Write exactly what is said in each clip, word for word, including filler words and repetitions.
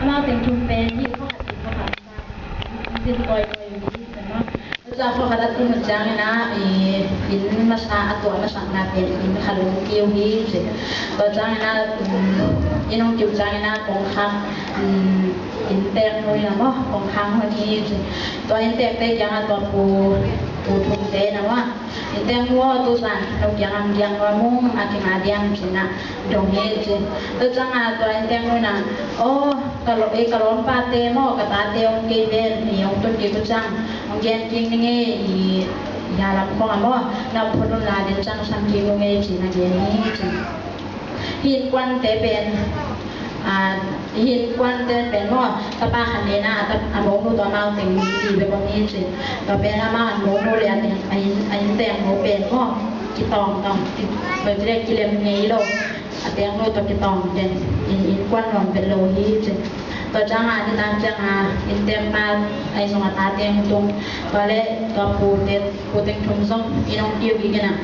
Amaute in pen pen hi, khua khat in khua khat in pen pen pen hi. Tua khua khat a tun uh ciangin ah, i, inn masa a tuah masakna pen inn khat lum kiu hi ci. Tua ciangin ah, um, inn hong kiu ciangin ah kongkhak, um, inntek nu in ah maw, kongkhak hun hi ci. Tua inntekte kiangah tua pu, pu Thumte in ah maw, inntek nu aw, tu zan no kiangah hong giak nuam ung, a kinga diam ci-in ah dong hi ci. Tua ciangah tua inntek nu in ah, aw, ka lo, eh, ka lawmpate maw, ka tate hong kei ven, eh, hong tun kik uh ciang hong gen kik ning ei, i, i a lam khong ah maw, na phut un la den ciang sam kik ung ei ci-in a gen hi ci. Hih innkuante pen, ah, hih innkuante pen maw, tapa khat nen ah, a tap-, a monu tawh amau teng ni ti bek om hi ci. Tua pen amau a monu le a teng, a inn, a inntek nu pen maw, kitawng tawng, ki, tua ci le kilem ngei lo. A teng nu tawh kitawng den, inn, innkuan nuam vet lo hi ci. Tua ciangah nitak ciangah inntekpa ahi zongah tate hong tung. Tua le tua pute, pu Teng Thum zong inn hong kiu kik in ah,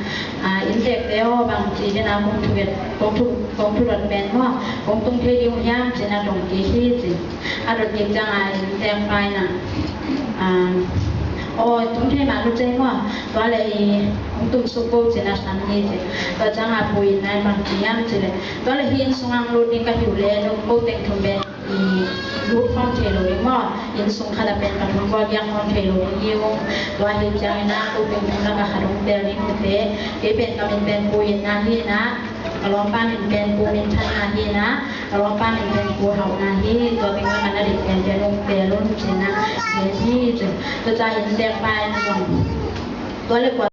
ah, inntekte aw, bang ci-in ah kong thu-, kong thu-, kong thudot pen maw, kong tung thei ding uh hiam ci-in ah dong kik hi ci. A dot kik ciangah inntekpa in ah, ah, aw, tung thei mah lut cei maw, tua le i hong tumsuk bo ci-in ah sam hi ci. Tua ciangah pu in ah bang ci hiam ci le, tua le hih inn sungah hong lut ding ka hi uh le, no, ko Teng Thum pen i lut khawm thei lo ding maw, inn sung khat ah pen pathum kua giak khawm thei lo ding hi ung. Tua hi ciangin ah ko Teng Thum lakah khat hong tel ding uh teh, kei pen ka min pen Pu Itna hi in ah, ka lawmpa min pen Pu Minthanna hi in ah, ka lawmpa min pen Pu Hauhna hi. Tua teng lakah na deih pen pen hong tel un ci-in ah gen hi ci. Tua ciang inntekpa in zong tua le kua